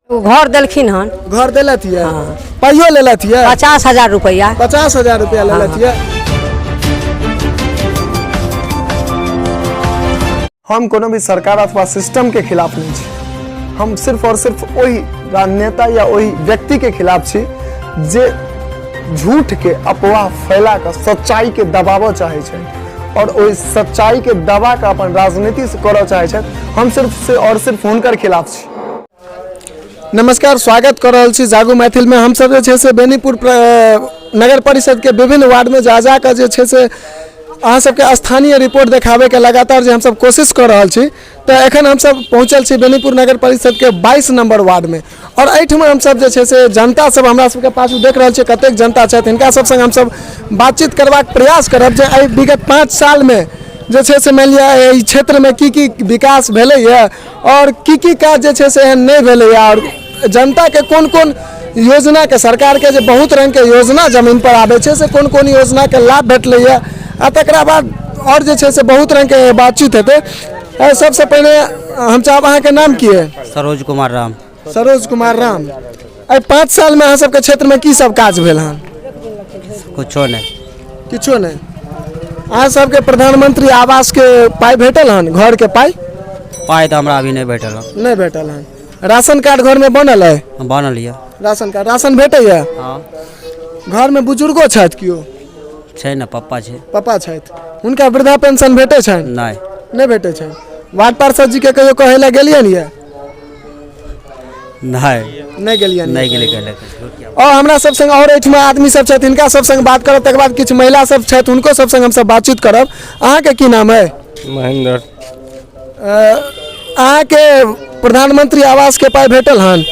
ओ घर देलखिन हन। घर देलथि ये? पाइयो लेलथि ये? 50,000 रुपैआ। 50,000 रुपया लेलथि ये। हम कोनो भी सरकार अथवा सिस्टम के खिलाफ नहीं छी, हम सिर्फ और सिर्फ ओहि राजनेता या ओहि व्यक्ति के खिलाफ छी जे झूठ के अफवाह फैला कऽ सच्चाई के दबाबऽ चाहै छै और ओहि सच्चाई के दबा कऽ अपन राजनीति से करऽ चाहै छथि। हम सिर्फ से और सिर्फ हुनकर खिलाफ छी। नमस्कार, स्वागत कर रहल छी जागू मैथिल में। हम सब जे छै से बेनीपुर नगर परिषद के विभिन्न वार्ड में जा जा कऽ जे छै से अहाँ सबके स्थानीय रिपोर्ट देखाबैके लगातार जे हमसब कोशिश कऽ रहल छी, तऽ एखन हमसब पहुँचल छी बेनीपुर नगर परिषद के 22 नंबर वार्ड में और एहिठमा हमसब जे छै से जनता सब हमरा सबके पाछू देख रहल छियै कतेक जनता छथि, हिनका सब संग हमसब बातचीत करबाक प्रयास करब जे एहि विगत 5 साल में जे छै से मानि लिअ एहि क्षेत्रमे की की विकास भेलैए और की की काज जे छै से एहन नहि भेलैए और जनताके कोन कोन योजनाके सरकारके जे बहुत रङ्गके योजना जमीन पर आबै छै से कोन कोन योजनाके लाभ भेटलैए आ तकरा बाद आओर जे छै से बहुत रङ्गके बातचीत हेतै। सबसँ पहिने हम चाहब अहाँके नाम की अइ? सरोज कुमार राम। सरोज कुमार राम, एहि 5 सालमे अहाँ सबके क्षेत्रमे की सब काज भेल हन? कुछो नहि। किछो नहि। अहाँ सबके प्रधानमंत्री आवासके पाइ भेटल हन? घरके पाइ? पाइ तऽ हमरा अभी नहि भेटल हन। नहि भेटल हन। राशन कार्ड घरमे बनल अइ? बनल यऽ। राशन कार्ड, राशन भेटैए? हँ। घरमे बुजुर्गो छथि केओ? छै ने, पप्पा छै। पप्पा छथि, हुनका वृद्धा पेंशन भेटै छनि? नहि। नहि भेटै छनि। वार्ड पार्षद जीके कहियो कहै लए गेलियनि यऽ? नहि। नहि गेलियनि? नहि गेलै कहै लए। और हमरा सब संग और एहिठमा आदमी सब छथि, हिनका सब संग बात करब, तकर बाद किछु महिला सब छथि हुनको सब संग हमसब बातचीत करब। अहाँके की नाम अइ? महेंद्र। अहाँके प्रधानमंत्री आवासके पाइ भेटल हन?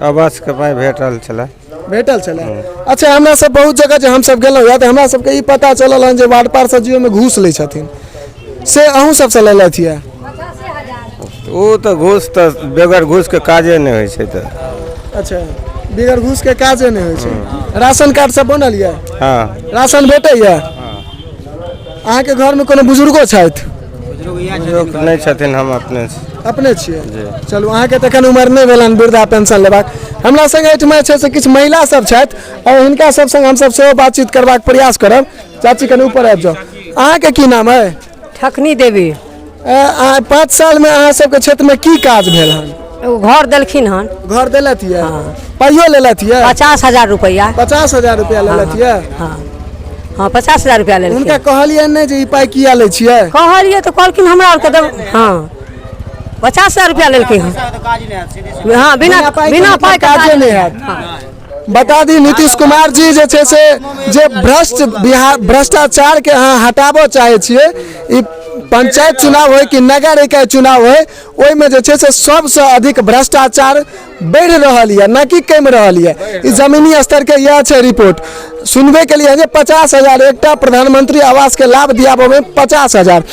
आवासके पाइ भेटल छलै। भेटल छलै। अच्छा, हमरा सब बहुत जगह जे हमसब गेलहुँ या तऽ हमरा सबके ई पता चलल हन जे वार्ड पार्षद जी ओहिमे घूस लै छथिन, से अहूँ सबसँ लेलथि यऽ? ओ तऽ घूस तऽ बगैर घूसके काजे नहि होइ छै तऽ। अच्छा, बगैर घूसके काजे नहि होइ छै। राशन कार्ड सब बनल यऽ? हँ। राशन भेटैए? अहाँके घरमे कोनो बुजुर्गो छथि? बुजुर्ग नहि छथिन, हम अपने छी। अपने छियै? चलू, अहाँके तऽ एखन उमर नहि भेल हन वृद्धा पेंशन लेबाक। हमरा संग एहिठमा छै से किछु महिला सब छथि और हिनका सब संग हमसब सेहो बातचीत करबाक प्रयास करब। चाची कनि ऊपर आबि जाउ। अहाँके की नाम अइ? ठकनी देवी। 5 सालमे अहाँ सबके क्षेत्रमे की काज भेल हन? एगो घर देलखिन हन। घर देलथि ये? पाइयो लेलथि ये? 50,000 रुपैआ। 50,000 रुपया लेलथि ये? हँ हँ, 50,000 रुपया लेलखिन। हुनका कहलियै नहि जे ई पाइ किया लै छियै? कहलियै तऽ कहलखिन हमरा आरके देब। हँ, 50,000 रुपया लेलखिन हन। हँ, बिना पाइके बिना मतलब पाइके काजे नहि हैत। बता दी नीतीश कुमार जी जे छै से जे भ्रष्ट बिहार भ्रष्टाचार के अहाँ हटाबऽ चाहै छियै, ई पंचायत चुनाव होय कि नगर इकाई चुनाव होय, ओहिमे जे छै से सबसँ अधिक भ्रष्टाचार बढ़ि रहल यऽ, न कि कमि रहल यऽ। ई जमीनी स्तरके इएह छै रिपोर्ट। सुनबे के लिए जे 50,000 एकटा प्रधानमंत्री आवासके लाभ दियाबऽमे 50,000।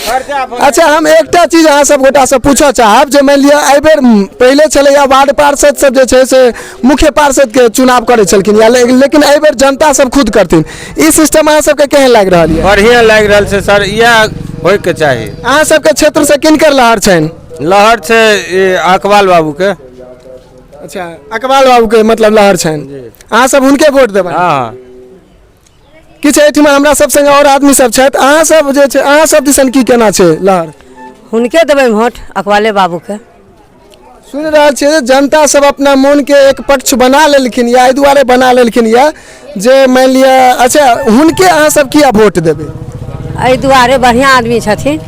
अच्छा, हम एकटा चीज अहाँ सब गोटासँ पूछऽ चाहब जे मानि लिअ एहिबेर पहिले छलैए वार्ड पार्षद सब जे छै से मुख्य पार्षदके चुनाव करै छलखिन या, लेकिन एहिबेर जनता सब खुद करथिन, ई सिस्टम अहाँ सबके केहन लागि रहल यऽ? बढ़िआँ लागि रहल छै सर, इएह होइके चाही। अहाँ सबके क्षेत्रसँ किनकर लहर छनि? लहर छै ई अकबाल बाबूके। अच्छा, अकबाल बाबूके मतलब लहर छनि, अहाँ सब हुनके वोट देबै? हँ। किछु एहिठमा हमरा सब संगे आओर आदमी सब छथि, अहाँ सब जे छै अहाँ सब दिसन की केना छै लहर? हुनके देबै वोट, अकबाले बाबूके। सुनि रहल छियै जे जनता सब अपना मोनके एक पक्ष बना लेलखिन या एहि दुआरे बना लेलखिन या जे मानि लिअ। अच्छा, हुनके अहाँ सब किया वोट देबै? एहि दुआरे बढ़िआँ आदमी छथिन,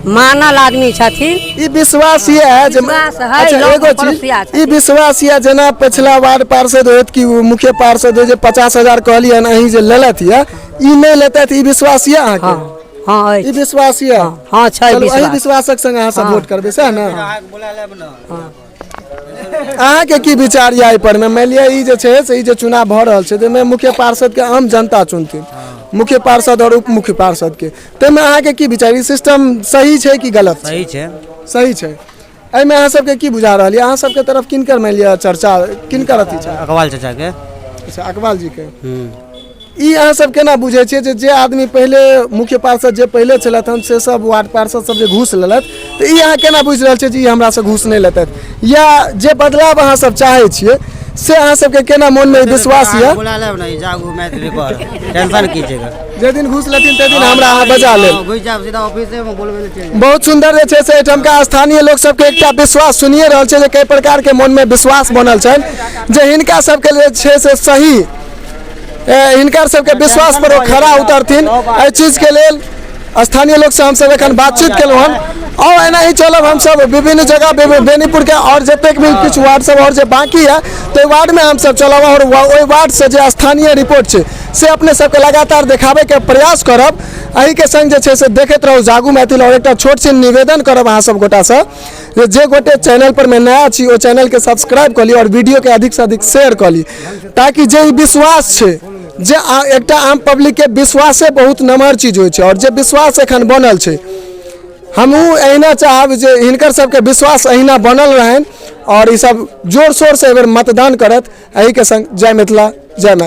मानल आदमी छथिन। ई विश्वास यऽ जे विश्वास है, अच्छा, लोक एगो चीज पड़ोसिया ई छथिन। विश्वास यऽ जेना पिछला वार्ड पार्षद होत कि ओ मुख्य पार्षद होत जे 50,000 कहलियै हन अहीं जे लेलथि यऽ, ई नहि लेतथि, ई विश्वास यऽ अहाँके? हँ हँ ई अछि। विश्वास यऽ? हँ छै। चलू, एहि विश्वास। विश्वासक संग अहाँ सब वोट करबै सएह ने? अहाँके की विचार यऽ एहि पर मे? मानि लिअ ई जे छै से ई जे चुनाव भऽ रहल छै ताहिमे मुख्य पार्षदके आम जनता चुनथिन, मुख्य पार्षद आओर उप मुख्य पार्षदके, ताहिमे अहाँके की विचार? ई सिस्टम सही छै कि गलत छै? सही छै। सही छै। एहिमे अहाँ सबके की बुझा रहल यऽ? अहाँ सबके तरफ किनकर मानि लिअ चर्चा किनकर अथी छै? अकबाल चाचाके। अच्छा, अकबाल जीके। ई अहाँ सब केना बुझै छियै जे जे आदमी पहिले मुख्य पार्षद जे पहिले छलथि हन से सब वार्ड पार्षद सब जे घूस लेलथि, तऽ ई अहाँ केना बुझि रहल छियै जे ई हमरासँ घूस नहि लेतथि, या जे बदलाव अहाँ सब चाहै छियै से अहाँ सबके केना मोनमे ई विश्वास यऽ? बुला लेब ने जागू मैथिली पर, टेंशन की छै? जाहि दिन घूस लेथिन ताहि दिन हमरा अहाँ बजा लेब। घुसि जायब सीधा ऑफिसेमे, बोलबै लए चलि जायब। बहुत सुन्दर जे छै से एहिठामका स्थानीय लोक सबके एकटा विश्वास सुनिए रहल छै जे कई प्रकारके मोनमे विश्वास बनल छनि जे हिनका सबके जे छै से सही हिनकर सबके विश्वास पर ओ खरा उतरथिन। एहि चीजके लेल स्थानीय लोकसँ हमसब एखन बातचीत केलहुँ हन और एना ही चलब हमसब विभिन्न जगह बेनीपुर के और जतेक भी किछु वार्ड सब और जे बाकी है तो वार्ड में हमसब चलब और ओहि वार्ड से जे स्थानीय रिपोर्ट छै से अपने सबके लगातार देखाबे के प्रयास करब। एही के संग जे छै से देखैत रहू जागू मैथिल। और एकटा छोट छिन निवेदन करब अहाँ सब गोटासँ जे जे गोटे चैनल पर में नया छी ओ चैनल के सब्सक्राइब कऽ ली और वीडियो के अधिक से अधिक शेयर कऽ ली, ताकि जे ई विश्वास छै जे एकटा आम पब्लिक के विश्वासे बहुत नमहर चीज होइ छै और जे विश्वास एखन बनल छै, हमहूँ एहिना चाहब जे हिनकर सबके विश्वास एहिना बनल रहनि और ई सब जोर शोर से एहि बेर मतदान करत। एही के संग जय मिथिला, जय मैथिली।